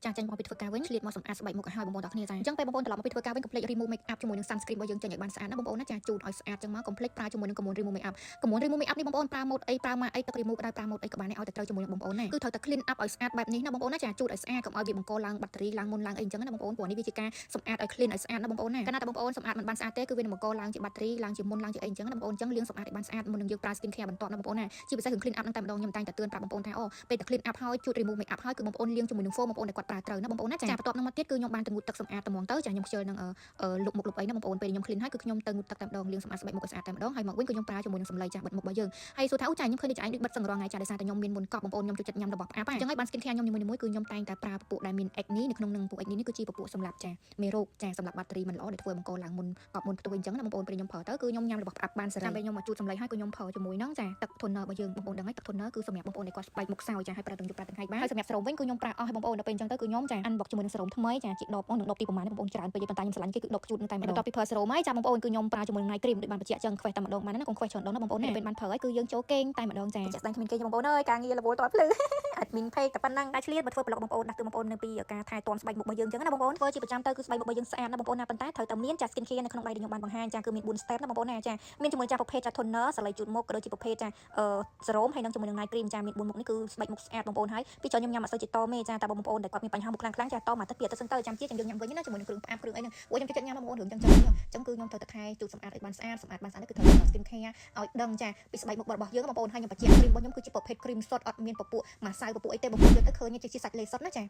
ចាចេញមកពីធ្វើការវិញឆ្លៀតមកសម្អាតស្បែកមុខឲ្យហើយបងប្អូនទាំងគ្នាចាអញ្ចឹងពេលបងប្អូនត្រឡប់មកពីធ្វើការវិញកុំភ្លេច remove make up ជាមួយនឹង sunscreen របស់យើងចេញឲ្យបានស្អាតណាបងប្អូនណាចាជូតឲ្យស្អាតចឹងមកកុំភ្លេចប្រើជាមួយនឹងក្រមួន remove make up ក្រមួន remove make up នេះបងប្អូនប្រើម៉ូតអីប្រើម៉ាអីទឹក remove ក៏ដោយប្រើម៉ូតអីក៏បានដែរឲ្យតែត្រូវជាមួយនឹងបងប្អូនណាគឺត្រូវតែ clean up ឲ្យស្អាតបែបនេះណាបងប្អូនណាចាជូតឲ្យស្អាតកុំឲ្យវាបង្កឡើងបាក់តេរីឡើងមុនឡើងអីអញ្ចឹងណាបងប្អូនព្រោះនេះវាជាការសម្អាតឲ្យ clean ឲ្យស្អាតណាបងប្អូនណាកាលណាតែបងប្អូនសម្អាតមិនបានស្អាតទេគឺវានឹងបង្កឡើងជាបាក់តេរីឡើងជាមុនឡើងជាអីអញ្ចឹងណាបងប្អូនអញ្ចឹងលាងសម្អាតឲ្យបានស្អាតមុននឹងយើងប្រើ skin care បន្ទាប់ណាបងប្អូនណាជាពិសេសគឺ clean up នឹងតែម្ដងខ្ញុំតែងតែទឿនប្រាប់បងប្អូនថាអូពេលតែ clean up ហើយជូត remove make up ហើយគឺបងប្អូនលាងជាមួយនឹង foam បងប្អូនដែលគាត់ប្រើត្រូវណាបងប្អូនណាចាបន្ទាប់នឹងមកទៀតគឺខ្ញុំបានទៅងូតទឹកសម្អាតត្មងទៅចាខ្ញុំខ្ជិលនឹងលុបមុខលុបអីណាបងប្អូនពេលខ្ញុំ clean ហើយគឺខ្ញុំទៅងូតទឹកតែម្ដងលាងសម្អាតស្បែកមុខឲ្យស្អាតតែម្ដងហើយមកវិញគឺខ្ញុំប្រើជាមួយនឹងសម្លៃចាបិទមុខរបស់យើងហើយសួរថាអូចាខ្ញុំឃើញដូចឯងដូចបិទសឹងរងថ្ងៃចាដោយសារតែខ្ញុំមានមុនកប់បងប្អូនខ្ញុំចូលចិត្តញ៉ាំរបស់ផ្អាប់អញ្ចឹងហើយបាន skin care ខ្ញុំនីមួយៗគឺខ្ញុំតែងតែប្រើពពួកដែលមាន acne នៅក្នុងនឹងពួក acne នេះគឺជាពពួកសម្រាប់ចាមេរោគចាសម្រាប់បាក់តេរីមិនល្អដែលធ្វើឲ្យបង្កឡើងមុនកប់មុនផ្ទុយអញ្ចឹងណាបងប្អូនពេលខ្ញុំប្រើទៅគឺខ្ញុំញ៉ាំរបស់ផ្អាប់បានសេរីចាំពេលខ្ញុំមកជូតសម្លៃហើយគឺខ្ញុំប្រើជាមួយនឹងចាទឹក toner របស់យើងបងប្អូនដឹងហើយទឹក toner គឺសម្រាប់បងប្អូនដែលគាត់ស្បែកមុខខ្សោយចាហើយប្រើទាំងយប់ប្រើទាំងថ្ងៃបានហើយសម្រាប់សេរ៉ូមវិញគឺខ្ញុំប្រើអស់ហើយបងប្អូនដល់ពេលអញ្ចឹងទៅគឺខ្ញុំចា unbox ជាមួយនឹងសេរ៉ូមថ្មីចាជាដបអូនឹងដបទីប្រហែលបងប្អូនច្រើនពេកប៉ុន្តែខ្ញុំស្រឡាញ់គេគឺដបខ្ជូតនឹងតែម្ដងបន្ទាប់ពីប្រើសេរ៉ូមហើយចាបងប្អូនគឺខ្ញុំប្រើជាមួយនឹង night cream ដូចបានបញ្ជាក់ចឹងខ្វេះតែម្ដងបានណាកុំខ្វេះច្រើនដងណាបងប្អូនណាពេលបានប្រើហើយគឺយើងចូលគេងតែម្ដងចា ជាក់ស្ដែងគ្មានគេបងប្អូនអើយការងាររវល់តភ្លឺ admin page តែប៉ុណ្ណឹងតែឆ្លៀតមកធ្វើ vlog បងប្អូនដាស់តឿនបងប្អូននៅពីការថែទាំស្បែកមុខរបស់យើងចឹងណាបងប្អូនធ្វើជាប្រចាំទៅគឺស្បែកមុខរបស់យើងស្អាតណាបងប្អូនណាប៉ុន្តែត្រូវតែមានចា skin care នៅក្នុងដៃដែលខ្ញុំបានបង្ហាញចាគឺមាន4 step ណាបងប្អូនណាចាមានជាមួយចាប្រភេទចា toner សាលីជូតមុខក៏ដូចជាប្រភេទចាអឺ serum ហើយនិងជាមួយនឹង night cream ចាមាន4មុខនេះគឺស្បែកមុខស្អាតបងប្អូនហើយពីច្រើនខ្ញុំញ៉ាំអត់សូវជាតមេចាតែបងប្អូនដែលគាត់មានបញ្ហាមុខខ្លាំងខ្លាំងចាតមកទឹកពីទឹកសិនទៅចាំជាចាំយើងញ៉ាំវិញណាជាមួយនឹងគ្រឿងផ្អាប់គ្រឿងអីហ្នឹងអូខ្ញុំចូលចិត្តញ៉ាំបងប្អូនរឿងចឹងចឹងចឹងគឺខ្ញុំត្រូវតែថែជូតសម្អាតឲ្យបានស្អាតសម្អាតបានស្អាតគឺត្រូវតែ skin care ឲ្យដឹងចាពីស្បែកមុខរបស់យើងបងប្អូនហើយខ្ញុំបញ្ជាក់ cream របស់ខ្ញុំគឺជាប្រភេទ cream សុទ្ធអត់មានពពួកម្សៅពពួកអីទេបងប្អូនយកទៅឃើញជាសាច់លេសុទ្ធណាចា។